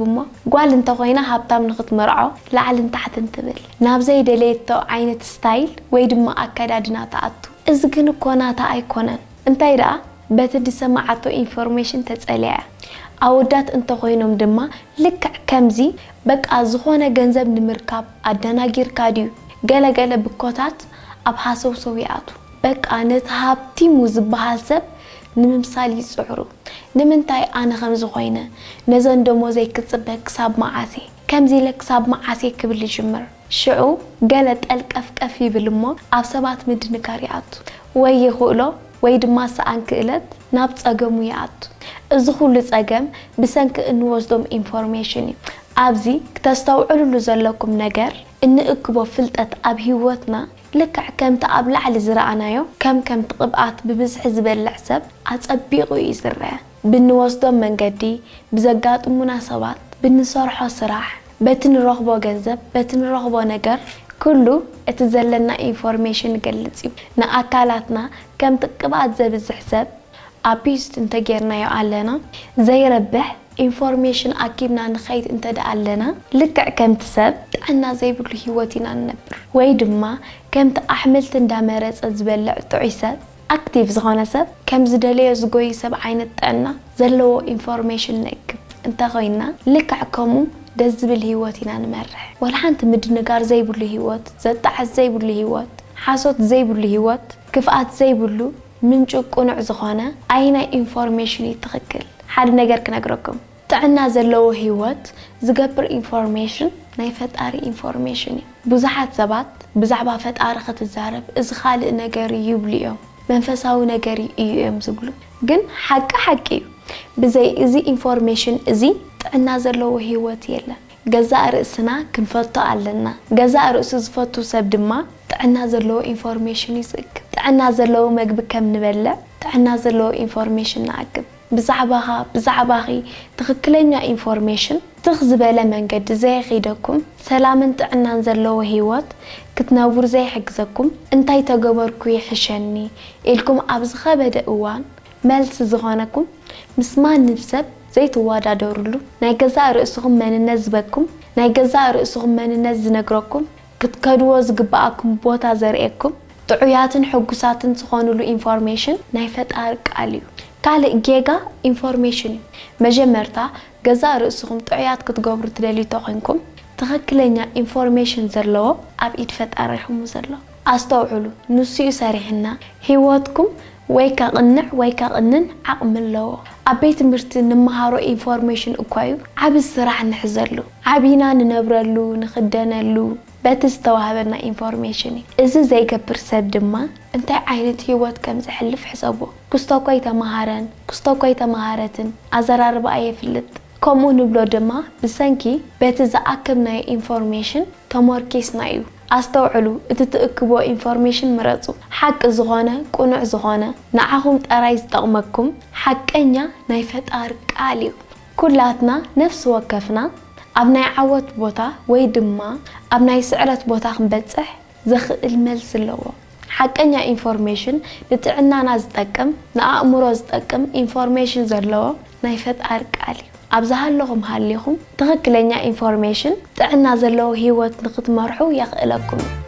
እሞ ጓል እንተኾይና ሃብታም ንኽትመርዖ ላዕልን ታሕትን ትብል፣ ናብ ዘይደለየቶ ዓይነት ስታይል ወይ ድማ ኣከዳድና ትኣቱ። እዚ ግን እኮ ናታ ኣይኮነን። እንታይ ደኣ በቲ ዝሰማዓቶ ኢንፎርሜሽን ተጸሊኣ። ኣወዳት እንተኾይኖም ድማ ልክዕ ከምዚ በቃ ዝኾነ ገንዘብ ንምርካብ ኣደናጊርካ ድዩ ገለገለ ብኮታት ኣብ ሃሰውሰው ይኣቱ። በቃ ነቲ ሃብቲሙ ዝበሃል ሰብ ንምምሳል ይጽዕሩ። ንምንታይ ኣነ ከምዚ ኮይነ? ነዘን ደሞዘይ ክጽበ ክሳብ መዓስ እየ? ከምዚ ኢለ ክሳብ መዓስ እየ ክብል ይጅምር። ሽዑ ገለ ጠልቀፍቀፍ ይብል እሞ ኣብ ሰባት ምድንጋር ይኣቱ። ወይ ይኽእሎ ወይ ድማ ሰኣን ክእለት ናብ ጸገሙ ይኣቱ። እዚ ኩሉ ጸገም ብሰንኪ እንወስዶም ኢንፎርሜሽን እዩ። ኣብዚ ክተስተውዕሉሉ ዘለኩም ነገር እንእክቦ ፍልጠት ኣብ ህይወትና ልክዕ ከምቲ ኣብ ላዕሊ ዝረኣናዮ ከም ከምቲ ቅብኣት ብብዝሒ ዝበልዕ ሰብ ኣጸቢቑ እዩ ዝረአ። ብንወስዶም መንገዲ፣ ብዘጋጥሙና ሰባት፣ ብንሰርሖ ስራሕ፣ በቲ ንረኽቦ ገንዘብ፣ በቲ ንረኽቦ ነገር ኩሉ እቲ ዘለና ኢንፎርሜሽን ይገልጽ እዩ። ንኣካላትና ከምቲ ቅብኣት ዘብዝሕ ሰብ ኣቢዩዝድ እንተጌርናዮ ኣለና ዘይረብሕ ኢንፎርሜሽን ኣኪብና ንኸይድ እንተ ደኣ ኣለና ልክዕ ከምቲ ሰብ ጥዕና ዘይብሉ ህይወት ኢና ንነብር ወይ ድማ ከምቲ ኣሕምልቲ እንዳመረጸ ዝበልዕ ጥዑይ ሰብ ኣክቲቭ ዝኾነ ሰብ ከም ዝደለዮ ዝጎይ ሰብ ዓይነት ጥዕና ዘለዎ ኢንፎርሜሽን ንእክብ እንተኾይንና ልክዕ ከምኡ ደስ ዝብል ህይወት ኢና ንመርሕ። ወላ ሓንቲ ምድንጋር ዘይብሉ ህይወት፣ ዘጣዕስ ዘይብሉ ህይወት፣ ሓሶት ዘይብሉ ህይወት፣ ክፍኣት ዘይብሉ ምንጩ ቅኑዕ ዝኾነ ኣየናይ ኢንፎርሜሽን እዩ ትኽክል? ሓደ ነገር ክነግረኩም። ጥዕና ዘለዎ ህይወት ዝገብር ኢንፎርሜሽን ናይ ፈጣሪ ኢንፎርሜሽን እዩ። ብዙሓት ሰባት ብዛዕባ ፈጣሪ ክትዛረብ እዚ ካልእ ነገር እዩ ይብሉ እዮም። መንፈሳዊ ነገር እዩ እዮም ዝብሉ። ግን ሓቂ ሓቂ እዩ። ብዘይ እዚ ኢንፎርሜሽን እዚ ጥዕና ዘለዎ ህይወት የለን። ገዛእ ርእስና ክንፈቱ ኣለና። ገዛእ ርእሱ ዝፈቱ ሰብ ድማ ጥዕና ዘለዎ ኢንፎርሜሽን እዩ ዝእክብ። ጥዕና ዘለዎ መግቢ ከም ንበልዕ ጥዕና ዘለዎ ኢንፎርሜሽን ንኣክብ። ብዛዕባኻ ብዛዕባኺ ትኽክለኛ ኢንፎርሜሽን ትኽ ዝበለ መንገዲ ዘየኺደኩም ሰላምን ጥዕናን ዘለዎ ህይወት ክትነብሩ ዘይሕግዘኩም እንታይ ተገበርኩ ይሕሸኒ ኢልኩም ኣብ ዝኸበደ እዋን መልሲ ዝኾነኩም ምስ ማንም ሰብ ዘይትወዳደሩሉ ናይ ገዛእ ርእስኹም መንነት ዝበኩም ናይ ገዛእ ርእስኹም መንነት ዝነግረኩም ክትከድዎ ዝግበኣኩም ቦታ ዘርእየኩም ጥዑያትን ሕጉሳትን ዝኾኑሉ ኢንፎርሜሽን ናይ ፈጣሪ ቃል እዩ። ካልእ ጌጋ ኢንፎርሜሽን እዩ። መጀመርታ ገዛእ ርእስኹም ጥዑያት ክትገብሩ ትደልዩ ተኾይንኩም ትኽክለኛ ኢንፎርሜሽን ዘለዎ ኣብ ኢድ ፈጣሪ ኢኹም ዘሎ። ኣስተውዕሉ፣ ንሱ እዩ ሰሪሕና ህይወትኩም ወይ ከቕንዕ ወይ ከቕንን ዓቕሚ ኣለዎ። ኣብ ቤት ትምህርቲ ንመሃሮ ኢንፎርሜሽን እኳ እዩ ዓቢ ስራሕ ንሕዘሉ። ዓቢና ንነብረሉ፣ ንኽደነሉ በቲ ዝተዋህበና ኢንፎርሜሽን እዩ። እዚ ዘይገብር ሰብ ድማ እንታይ ዓይነት ህይወት ከም ዘሕልፍ ሕሰቦ። ክስቶ እኳ ኣይተመሃረን፣ ክስቶ እኳ ኣይተመሃረትን፣ ኣዘራርባኣ የፍልጥ። ከምኡ ንብሎ ድማ ብሰንኪ በቲ ዝኣከብናዮ ኢንፎርሜሽን ተሞርኪስና እዩ። ኣስተውዕሉ፣ እቲ ትእክብዎ ኢንፎርሜሽን ምረጹ። ሓቂ ዝኾነ፣ ቅኑዕ ዝኾነ፣ ንዓኹም ጥራይ ዝጠቕመኩም ሓቀኛ ናይ ፈጣሪ ቃል እዩ። ኩላትና ነፍሲ ወከፍና ኣብ ናይ ዓወት ቦታ ወይ ድማ ኣብ ናይ ስዕረት ቦታ ክንበጽሕ ዘኽእል መልሲ ኣለዎ። ሓቀኛ ኢንፎርሜሽን ንጥዕናና ዝጠቅም፣ ንኣእምሮ ዝጠቅም ኢንፎርሜሽን ዘለዎ ናይ ፈጣሪ ቃል እዩ። ኣብ ዝሃለኹም ሃሊኹም ትኽክለኛ ኢንፎርሜሽን ጥዕና ዘለዎ ህይወት ንኽትመርሑ የኽእለኩም እዩ።